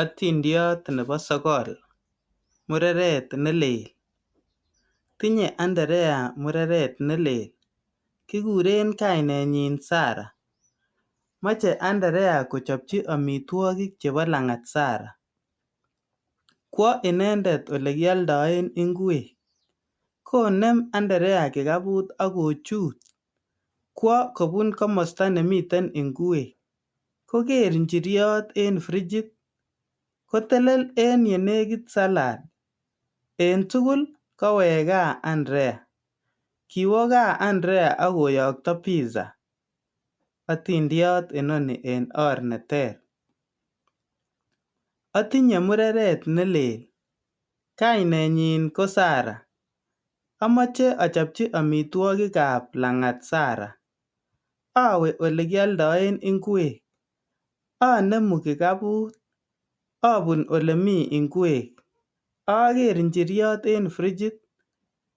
Otindiot nebo sogol. Mureret ne lel. Tinye Anderea mureret ne lel. Kiguren kainenyin Sara. Moche Anderea kochopchi amitwogik chebo lang'at Sara. Kwo inendet olekioldoen ingwek. Konem Anderea kikaput ak kochuut. Kwo kopun komosta nemiten ingwek. Kogeer njiryot en frijit. Kotelel en yenekit salad. En tugul kowek gaa Anderea. Kiwo gaa Anderea ak koyokto pizza. Otindiot inoni en or ne ter. Otinye mureret ne lel. Kainenyin ko Sara. Amoche achopchi amitwogikap lang'at Sara. Awe olekioldoen ingwek. Anemu kikaput. Abun olemi ingwek. Ager njiryot en frijit.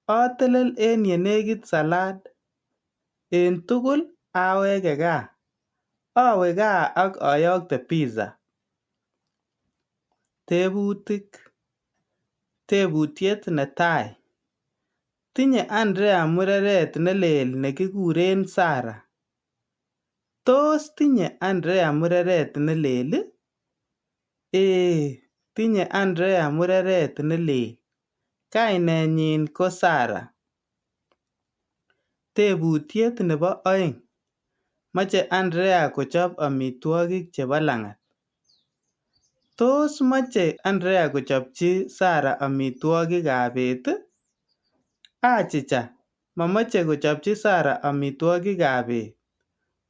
Atelel en yenekit salad. En tugul aweke gaa. Awe gaa ak ayokte pizza. Tebutik. Tebutiet netai. Tinye Anderea mureret ne lel nekikuren Sara. Tos tinye Anderea mureret ne lel ii? Eeh, tinye Anderea mureret ne lel. Kainenyin ko Sara. Tebutiet nebo oeng. Moche Anderea kochop amitwogik chebo lang'at. Tos moche Anderea kochopchi Sara amitwogikap beet ii? Achicha, momoche kochopchi Sara amitwogikap beet.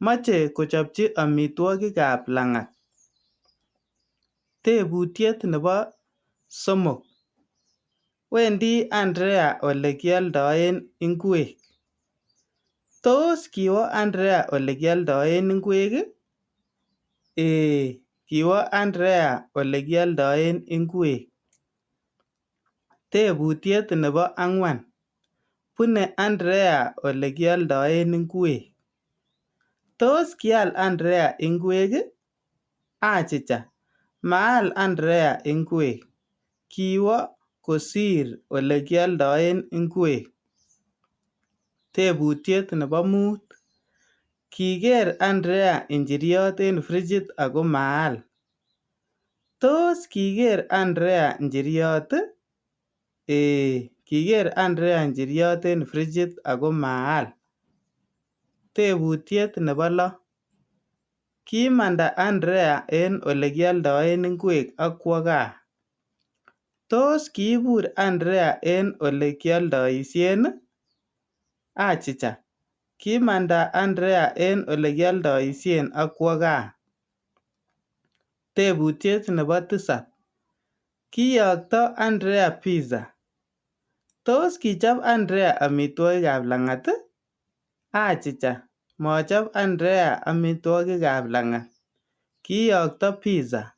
Moche kochopchi amitwogikap lang'at. Tebutiet nebo somok. Wendi Anderea ole kioldoen ingwek. Tos kiwo Anderea olekioldoen ingwek ii? Eeh, kiwo Anderea olekioldoen ingwek. Tebutiet nebo ang'wan. Bune Anderea olekioldoen ingwek. Tos kial Anderea ingwek ii? Achicha, maal Anderea ingwek. Kiwo kosiir olekioldoen ingwek. Tebutiet nebo muut. Kigeer Anderea njiryot en frijit ago maal. Tos kigeer Anderea njiryot ii? Eeh, kigeer Anderea njiryot en frijit ago maal. Tebutiet nebo lo. Kimanda Anderea en olekioldoen ingwek ak kwo gaa. Tos kiibur Anderea en olekioldoisien ii? Achicha, kimanda Anderea en olekioldoisien ak kwo gaa. Tebutiet nebo tisap. Kiyokto Anderea pizza. Tos kichop Anderea amitwogikap lang'at ii? Achicha, mochop Anderea amitwogikap lang'at. Kiyokto pizza.